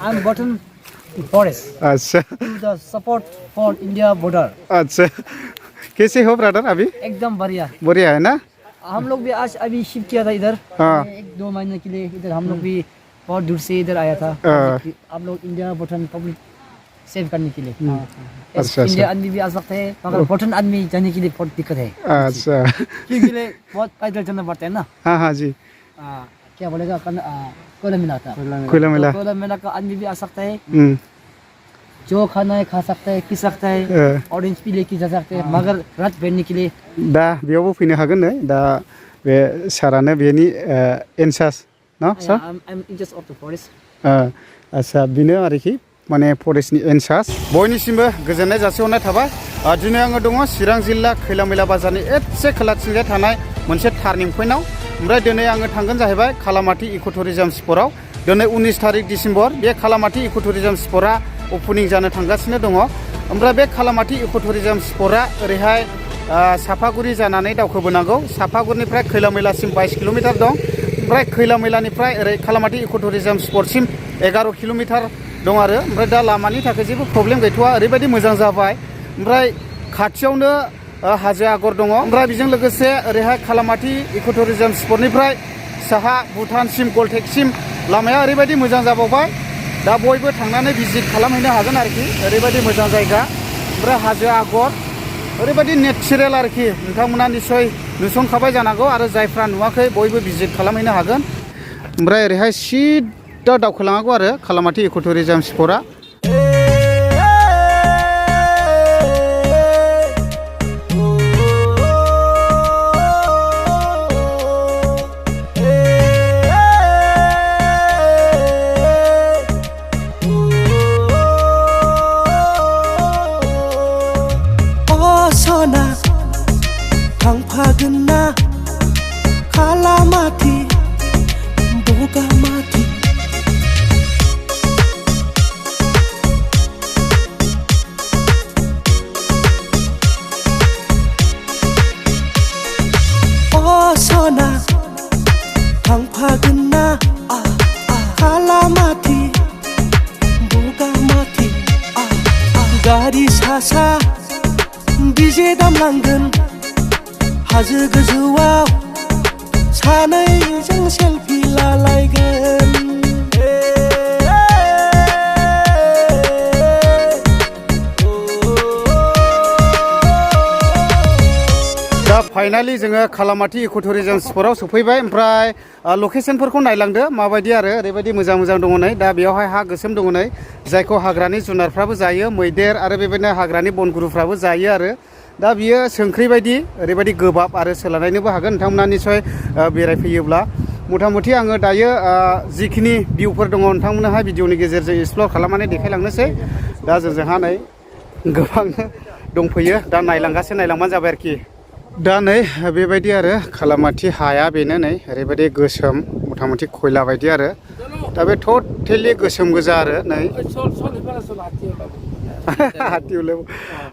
I'm button forest. अच्छा To the support for India border. अच्छा कैसे हो ब्रदर अभी एकदम बढ़िया. बढ़िया है ना हम लोग भी आज अभी शिफ्ट किया था इधर. हाँ। 1-2 महीने के लिए इधर हम लोग भी बहुत दूर से इधर आया था. हम लोग इंडिया बटन पब्लिक सेव करने के लिए. अच्छा इंडिया आदमी भी आ सकते हैं मगर बटन आदमी जाने के लिए बहुत दिक्कत है. अच्छा क्योंकि बहुत पैदल चलना पड़ता है ना. हाँ हाँ जी क्या बोलेगा कोयला मिला था. खुला मिला कोयला मिला का आदमी भी आ सकता है. जो खाना है खा सकता है पी सकता है. ऑरेंज भी लेके जा सकते हैं मगर रात बैठने के लिए दा बेयावबो फैनो हागोन नै दा बे सारानो बेनि इनचार्ज न सार I'm in just of the forest. आच्छा बेनो आरोखि माने फरेस्टनि इनचार्ज बयनिसिमबो गोजोननाय जासिहरनाय थाबाय दिनै आङो दङ चिरां जिल्ला खैलामैला बाजारनि एसे खोलाथिंजाय थानाय मोनसे टार्निं पइन्टआव ओमफ्राय दिनै आङो थांगोन जाहैबाय खालामाथि इक' टुरिजम स्पटआव दिनै 19 तारिख डिसेम्बर बे खालामाथि इक' टुरिजम स्पटआ ओपनिं जानो थांगासिनो दङ ओमफ्राय बे खालामाथि इक' टुरिजम स्पटआ ओरैहाय साफागुरि जानानै दावखोबोनांगौ साफागुरिनिफ्राय खैलामैलासिम 22 किल'मिटार दं ओमफ्राय खैलामैलानिफ्राय ओरै खालामाथि इक' टुरिजम स्पटसिम 11 किल'मिटार दं आरो ओमफ्राय दा लामानि थाखाय जेबो प्रब्लेम गैथ'वा ओरैबायदि मोजां जाबाय ओमफ्राय खाथियावनो हाजो आगर दङ ओमफ्राय बेजों लोगोसे ओरैहाय खालामाथि इक' टुरिजम स्पटनिफ्राय साहा भुटानसिम गलटेकसिम लामाया ओरैबायदि मोजां जाबावबाय दा बयबो थांनानै भिजिट खालामहैनो हागोन आरोखि ओरैबायदि मोजां जायगा ओमफ्राय हाजो आगर ओरैबायदि नेचारेल आरोखि नोंथांमोना निस्सय नुसनखाबाय जानांगौ आरो जायफ्रा नुवाखै बयबो भिजिट खालामहैनो हागोन ओमफ्राय ओरैहाय सिदा दावखोलांनांगौ आरो खालामाथि इक' टुरिजम स्पटआ थांफागोनना खालामाथि बगामाथि सना थांफागोनना खालामाथि बगामाथि गारि सा डिजे दामलांगोन हाजो गोजौआव सानैजों सेलफि लालायगोन दा फाइनालि जोङो खालामाथि इक' टुरिजम स्पटआव सफैबाय ओमफ्राय लकेशनफोरखौ नायलांदो माबायदि आरो ओरैबायदि मोजां मोजां दङ नै दा बेयावहाय हा गोसोम दङ नै जायखौ हाग्रानि जुनारफ्राबो जायो मैदेर आरो बेबायदिनो हाग्रानि बनगुरुफ्राबो जायो आरो दा बियो संख्रि बायदि ओरैबायदि गोबाब आरो सोलानायनोबो हागोन नोंथांमोना निस्सय बेरायफैयोब्ला मथा-मथि आङो दायो जिखिनि भिउफोर दङ नोंथांमोननोहाय भिडिअनि गेजेरजों एक्सप्लर खालामनानै देखायलांनोसै दा जोंहा नै गोबां दंफैयो दा नायलांबानो जाबाय आरोखि दा नै बेबायदि आरो खालामाथि हाया बेनो नै ओरैबायदि गोसोम मथा-मथि खयला बायदि आरो दा बे टटेलि गोसोम गोजा आरो नै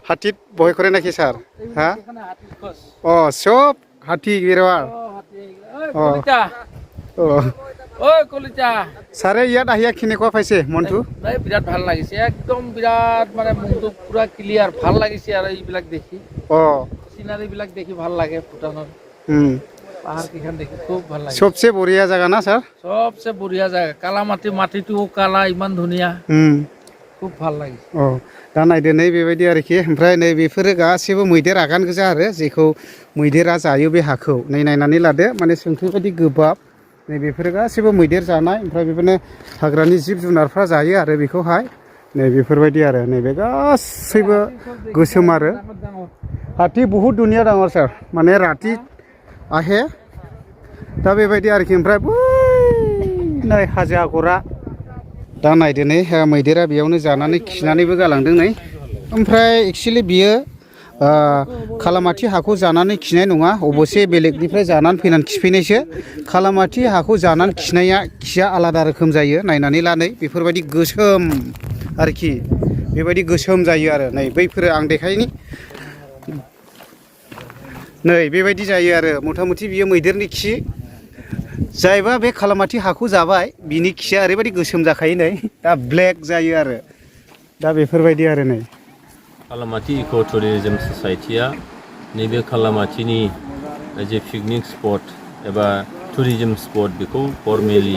हाथी भय करे नाखि सार हाँ सब हाथी गिरवार सारे ইয়াত আহিয়া কেনেকুৱা পাইছে মনটো বিৰাট ভাল লাগিছে একদম বিৰাট মানে মনটো পুৰা ক্লিয়াৰ ভাল লাগিছে আৰু এইবিলাক দেখি সিনারি বিলাক দেখি ভাল লাগে ভুটানৰ পাহাৰ কিখান দেখি খুব ভাল লাগে सबसे বঢ়িয়া জায়গা না স্যার सबसे বঢ়িয়া জায়গা কালামাটি মাটিটো কালা ইমান ধুনিয়া খুব ভাল লাগিছে दा नायदो नै बेबायदि आरोखि ओमफ्राय नै बेफोरो गासैबो मैदेर आगान गोजा आरो जेखौ मैदेरा जायो बे हाखौ नै नायनानै लादो माने संख्रि बायदि गोबाब नै बेफोरो गासैबो मैदेर जानाय ओमफ्राय बेफोरनो हाग्रानि जिब जुनारफ्रा जायो आरो बेखौहाय नै बेफोरबायदि आरो नैबे गासैबो गोसोम आरो हाथी बहुत दुनिया दङ सार माने राति आहे दा बेबायदि आरोखि ओमफ्राय नै हाजो आगरा दा नायदो नै मैदेरा बेयावनो जानानै खिनानैबो गालांदों नै ओमफ्राय एक्चुअली बियो खालामाथि हाखौ जानानै खिनाय नङा अबसे बेलेगनिफ्राय जानानै फैनानै खिफैनायसो खालामाथि हाखौ जानानै खिया आलादा रोखोम जायो नायनानै ला नै बेफोरबायदि गोसोम आरोखि बेबायदि गोसोम जायो आरो नै बैफोरो आं देखायनि नै बेबायदि जायो आरो मथा-मथि बियो मैदेरनि खि जायबा बे खालामाथि हाखौ जाबाय बिनि खिया ओरैबायदि गोसोम जाखायो नै दा ब्लेक जायो आरो दा बेफोरबायदि आरो नै खालामाथि इक' टुरिजम ससाइटिया नैबे खालामाथिनि जे पिकनिक स्पट एबा टुरिजम स्पट बेखौ फर्मेलि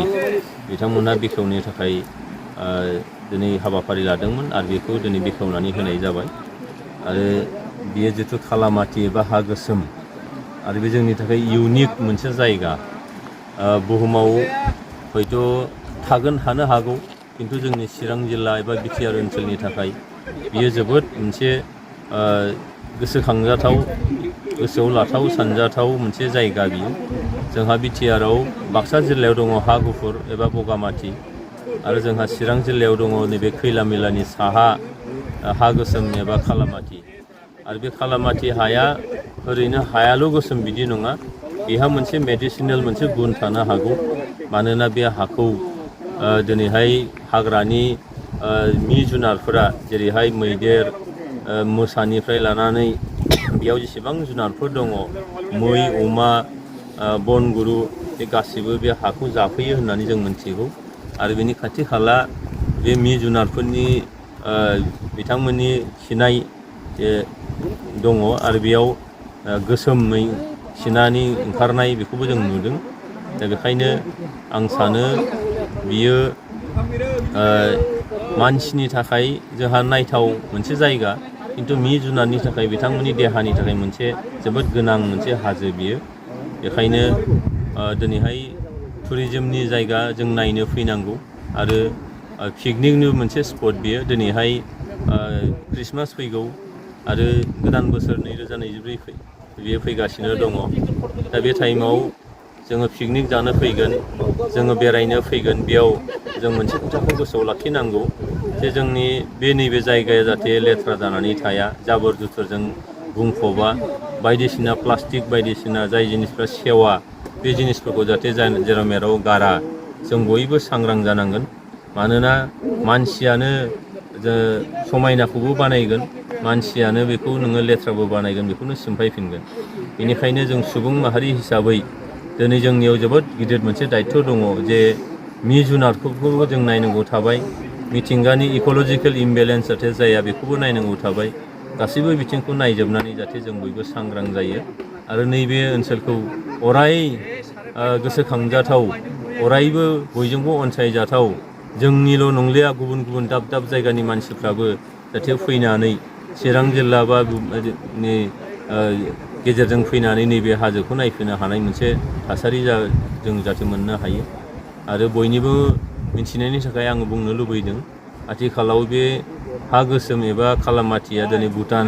बिथांमोनहा बेखेवनो थाखाय दिनै हाबाफारि लादोंमोन आरो बेखौ दिनै बेखेवनानै होनाय जाबाय आरो बेयो जिथु खालामाथि एबा हा गोसोम आरो बे जोंनि थाखाय इउनिक मोनसे जायगा बुहुमाव हयथ' थानो हागौ किन्तु जोंनि चिरां जिल्ला एबा बिटिआर ओनसोलनि थाखाय बियो जोबोद मोनसे गोसोखांजाथाव गोसोआव लाथाव सानजाथाव मोनसे जायगा बियो जोंहा बिटिआरआव बाक्सा जिल्लायाव दङ हा गुफुर एबा बगामाथि आरो जोंहा चिरां जिल्लायाव दङ नैबे खैलामैलानि साहा हा गोसोम एबा खालामाथि आरो बे खालामाथि हाया ओरैनो हायाल' गोसोम बिदि नङा बेहा मोनसे मेडिसिनेल मोनसे गुन थानो हागौ मानोना बे हाखौ दिनैहाय हाग्रानि मि जुनारफोरा जेरैहाय मैदेर मोसानिफ्राय लानानै बेयाव जेसेबां जुनारफोर दङ मै अमा बनगुरु बे गासिबो बे हाखौ जाफैयो होननानै जों मिथिगौ आरो बेनि खाथि खाला बे मि जुनारफोरनि बिथांमोननि खिनाय दङ आरो बेयाव गोसोमै खिनानै ओंखारनाय बेखौबो जों नुदों दा बेखायनो आं सानो बियो मानसिनि थाखाय जोंहा नायथाव मोनसे जायगा किन्तु मि जुनारनि थाखाय बिथांमोननि देहानि थाखाय मोनसे जोबोद गोनां मोनसे हाजो बियो बेखायनो दिनैहाय टुरिजमनि जायगा जों नायनो फैनांगौ आरो पिकनिकनि मोनसे स्पट बियो दिनैहाय क्रिसमास फैगौ आरो गोदान बोसोर 2024 बियो फैगासिनो दङ दा बे टाइमाव जोङो पिकनिक जानो फैगोन जोङो बेरायनो फैगोन बेयाव जों मोनसे खोथाखौ गोसोआव लाखिनांगौ जे जोंनि बे नैबे जायगाया जाहाथे लेथ्रा जानानै थाया जाबोर जुथुरजों बुंफबा बायदिसिना प्लास्टिक बायदिसिना जाय जिनिसफ्रा सेवा बे जिनिसफोरखौ जाहाथे जेराव मेराव गारा जों बयबो सांग्रां जानांगोन मानोना मानसियानो समायनाखौबो बानायगोन मानसियानो बेखौ नोङो लेथ्राबो बानायगोन बेखौनो सिमफायफिनगोन बेनिखायनो जों सुबुं माहारि हिसाबै दिनै जोंनियाव जोबोद गिदिर मोनसे दायित्व दङ जे मि जुनारफोरखौबो जों नायनांगौ थाबाय मिथिंगानि इक'लजिकेल इमबेलेन्स जाहाथे जाया बेखौबो नायनांगौ थाबाय गासैबो बिथिंखौ नायजोबनानै जाहाथे जों बयबो सांग्रां जायो आरो नैबे ओनसोलखौ अराय गोसोखांजाथाव अरायबो बयजोंबो अनसायजाथाव जोंनिल' नंलिया गुबुन गुबुन दाब दाब जायगानि मानसिफ्राबो जाहाथे फैनानै चिरां जिल्ला बा गेजेरजों फैनानै नैबे हाजोखौ नायफैनो हानाय मोनसे थासारि जों जाहाथे मोननो हायो आरो बयनिबो मिथिनायनि थाखाय आङो बुंनो लुबैदों आथिखालाव बे हा गोसोम एबा खालामाथिया दिनै भुटान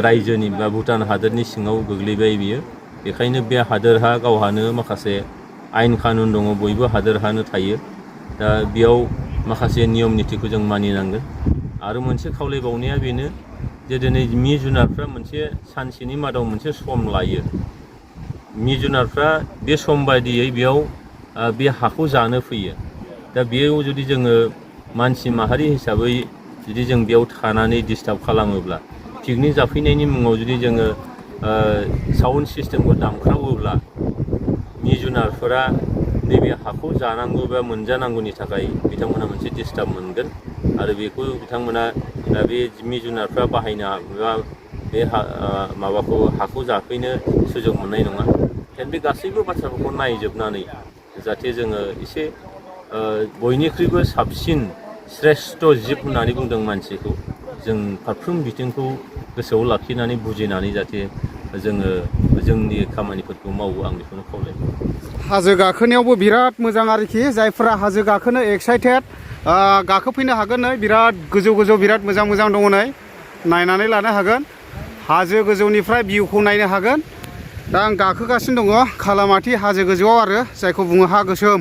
रायजोनि बा भुटान हादोरनि सिङाव गोग्लैबाय बियो बेखायनो बे हादोरहा गावहानो माखासे आयेन कानुन दङ बयबो हादोरहानो थायो दा बेयाव माखासे नियम नितिखौ जों मानिनांगोन आरो मोनसे खावलायबावनाया बेनो जे दिनै मि जुनारफ्रा मोनसे सानसेनि मादाव मोनसे सम लायो मि जुनारफ्रा बे सम बायदियै बेयाव बे हाखौ जानो फैयो दा बेयाव जुदि जोङो मानसि माहारि हिसाबै जुदि जों बेयाव थानानै डिस्टार्ब खालामोब्ला पिकनिक जाफैनायनि मुङाव जुदि जोङो साउन्ड सिस्टेमखौ दामख्रावोब्ला मि जुनारफोरा नैबे हाखौ जानांगौ बा मोनजानांगौनि थाखाय बिथांमोना मोनसे डिस्टार्ब मोनगोन आरो बेखौ बिथांमोना बे मि जुनारफ्रा बाहायनो बा बे माबाखौ हाखौ जाफैनो सुजुग मोननाय नङा बे गासैबो बाथ्राफोरखौ नायजोबनानै जाहाथे जोङो एसे बयनिख्रुइबो साबसिन श्रेष्ठ जिब होननानै बुंदों मानसिखौ जों फारफ्रोम बिथिंखौ गोसोआव लाखिनानै बुजिनानै जाहाथे जोङो जोंनि खामानिफोरखौ मावो आं बेखौनो खावलायो हाजो गाखोनायावबो बिराद मोजां आरोखि जायफोरा हाजो गाखोनो एक्साइटेड गाखोफैनो हागोन नै बिराद गोजौ गोजौ बिराद मोजां मोजां दङ नै नायनानै लानो हागोन हाजो गोजौनिफ्राय भिउखौ नायनो हागोन दा आं गाखोगासिनो दङ खालामाथि हाजो गोजौआव आरो जायखौ बुङो हा गोसोम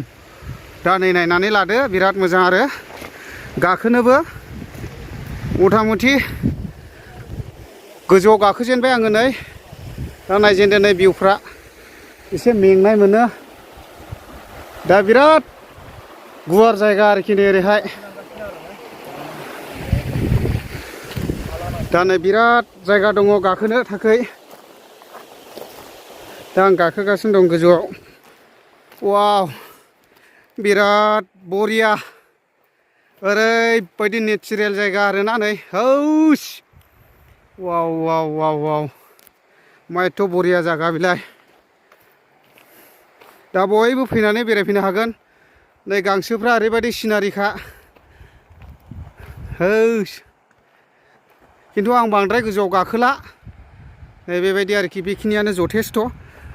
दा नै नायनानै लादो बिराद मोजां आरो गाखोनोबो मथा मथि गोजौआव गाखोजेनबाय आङो नै दा नायजेनदो नै भिउफ्रा एसे मेंनाय मोनो दा बिराद गुवार जायगा आरोखि नै ओरैहाय दा नै बिराद जायगा दङ गाखोनो थाखाय दा आं गाखोगासिनो दं गोजौआव वाव बिराद बरिया ओरैबायदि नेचारेल जायगा आरोना नै हौस वाव वाव वाव वाव मा एथ' बरिया जायगा बिलाय दा बयबो फैनानै बेरायफैनो हागोन नै गांसोफ्रा ओरैबायदि सिनारिखा हौस खिन्थु आं बांद्राय गोजौआव गाखोला नै बेबायदि आरोखि बेखिनियानो जथेस्थ'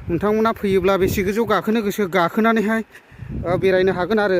नोंथांमोना फैयोब्ला बेसे गोजौ गाखोनो गोसो गाखोनानैहाय बेरायनो हागोन आरो